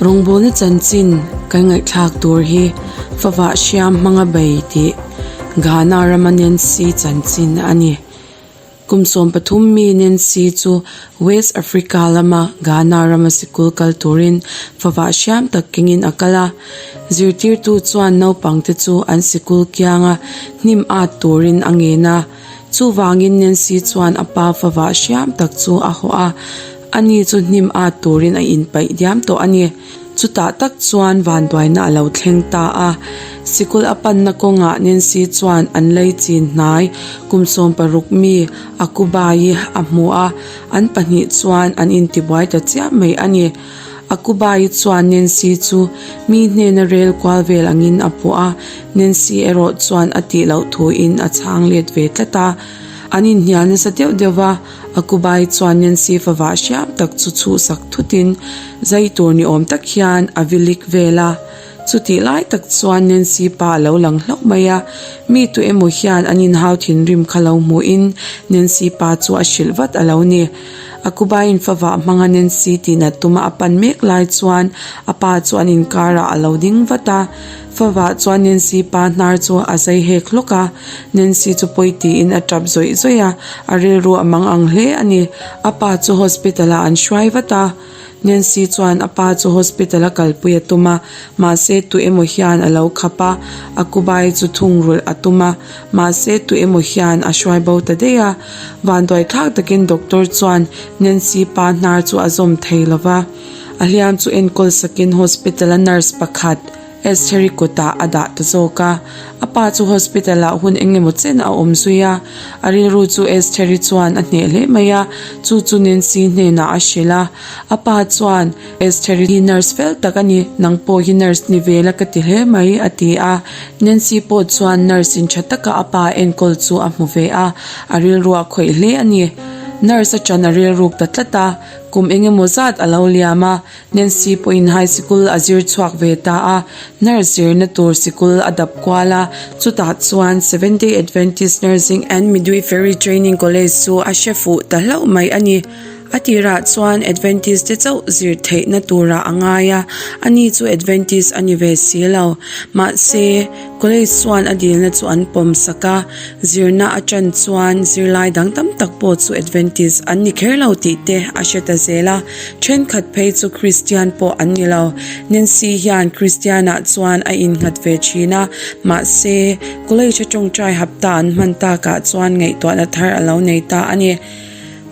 Rawngbawlna chanchin kan ngaihthlak tur hi favah hriam hmanga bei tih Ghana rama Nancy chanchin a ni. Kum 13 mi Nancy chu West Africa lama Ghana rama sikul kal turin favah hriam tak kengin a kal a. Zirtirtu chuan naupangte chu an sikul kianga hnim at turin a ngen a. Chuvangin Nancy chuan a pa favah hriam tak chu a hawh a, ani chu hnim at turin a inpaih diam tawh a ni. Chutah tak chuan vanduaina a lo thleng ta a. Sikul a panna kawngah Nancy chuan an lei chin hnai kum 16 mi Akubai a hmu a, an pahnih chuan an intibuai ta chiah mai a ni. Akubai chuan Nancy chu mi hnena rel kual vel angin a pawh a, Nancy erawh chuan a tih loh thuin a chhang let ve tlat a. An inhnial nasa deuh deuh va, Akubai chuan Nancy favah hriam tak chu chhuhsak thutin zai tur ni awm tak hian a vilik vel a. Chutih lai tak chuan Nancy pa a lo lang hlauh mai a, mi tu emaw hian an inhau thinrim kha lo hmuhin Nancy pa chu a hrilh vat a lo ni. Akubaiin favah hmanga Nancy tihnat tuma a pan mek lai chuan a pa chu an inkarah a lo ding vat a. Favah chuan Nancy pa hnar chu a zai hek hlawk a, Nancy chu pawi tiin a tap zawih zawih a, a rilru a mang ang hle a ni. A pa chu hospital ah an hruai vat a. Nancy chuan a pa chu hospital a kalpui a tum a, mahse tu emaw hian a lo khap a, a kubai chu thungrulh a tum a, mahse tu emaw hian a hruai bo ta daih a. Vanduai thlak takin doctor chuan Nancy pa hnar chu a zawm thei lo va, a hliam chu enkawl sakin hospital a nurse pakhat, Estheri kutah a dah ta zawk a, a pa chu hospital ah hun eng emaw chen a awm zui a, a rilru chu Estheri chuan a hneh hle mai a, chu chu Nancy hnenah a hrilh a, a pa chuan, Estheri hi nurse fel tak a ni, nang pawh hi nurse ni ve la ka ti hle mai a ti a, Nancy pawh chuan nurse in tha taka a pa enkawl chu a hmu ve a, a rilru a khawih hle a ni. Nurse a ṭan a rilruk ta tlat a, kum eng emaw zat a lo liam a, Nancy pawhin high sikul a zir chhuak ve ta a, nurse zirna tur sikul a dap kual a, chutah chuan Seventh Day Adventist Nursing and Midwifery Training College chu a hre fuh ta hlauh mai a ni. A tirah chuan Adventist te chauh zir theihna turah a ngai a, ani chu Adventist a ni ve si lo. Mahse, College chuan a dilna chu an pawm sak a, zirna a ṭan chuan zirlai dang tam tak pawh chu Adventist an ni kher lo tih te a hre ta zel a, ṭhenkhat phei chu Kristian pawh an ni lo. Nancy hian Kristianah chuan a innghat ve ṭhin a, mahse, college a ṭawngṭai hapta an hman takah chuan ngaihtuahna thar a lo nei ta a ni.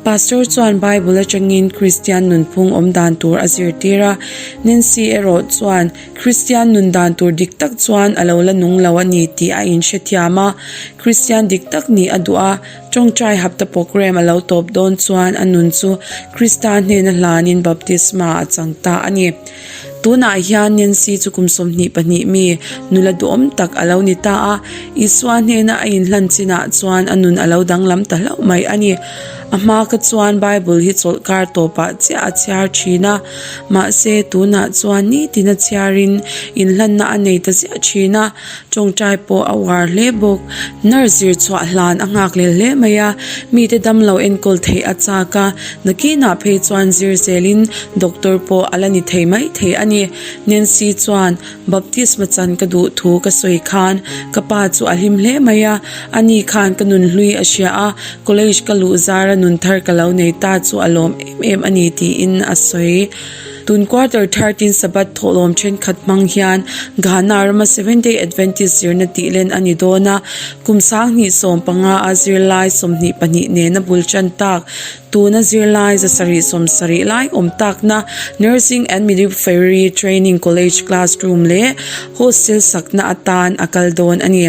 Pastor chuan Bible aṭangin Kristian nunphung awm dan tur a zirtir a, Nancy erawh chuan Kristian nun dan tur dik tak chuan a lo la nung lo a ni tih a inhrethiam a, Kristian dik tak nih a duh a, ṭawngṭai hapta program a lo tawp dawn chuan a nun chu Krista hnena hlanin baptisma a chang ta a ni. Tunah hian Nancy chu kum 22 mi nula duhawm tak a lo ni ta a, Isua hnena a inhlan chinah chuan a nun a lo danglam ta hlauh mai a ni. A hma kha chuan Bible hi chawlhkar tawpah chiah a chhiar thin a, mahse tunah chuan nitin a chhiarin inhlanna a nei ta ziah thin a, tawngtai pawh a uar hle bawk. Nurse zir chhuah hlan a nghak lel hle mai a, mite damlo enkawl theih a chak a, nakinah phei chuan zir zelin doctor pawh a la ni thei mai thei a ni. Nancy chuan Baptisma chan ka duh thu ka sawi khan ka pa chu a hlim hle mai a, ani khan ka nun hlui a hria a, college ka luh zara nun thar ka lo nei ta chu a lawm em em a ni tiin a sawi. Tun quarter 13 Sabbath thawhlawm thenkhat hmang hian Ghana rama Seventh Day Adventist zirna tih len a ni dawn a, kum 2015 a zirlai 22 nena bul tan tak Tuna zirlai 770 lai awm takna Nursing and Midwifery Training College classroom leh hostel sakna atan a kal dawn a ni.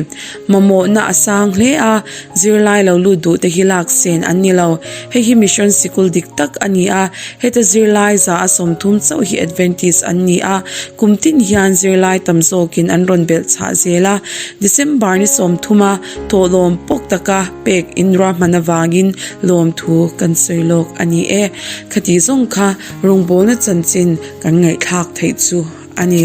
Mamawhna a sang hle a, zirlai lo lut duh te hi lak sen an ni lo. Hei hi mission sikul dik tak a ni a, heta zirlai 130 chauh hi Adventist an ni a, kum tin hian zirlai tam zawkin an rawn belh chhah zel a. December ni 30 a thawhlawm pawk taka pek inruahman avangin lawmthu kan sawi lawk a ni e. Khati zawng kha rawngbawlna chanchin kan ngaihthlak theih chu a ni.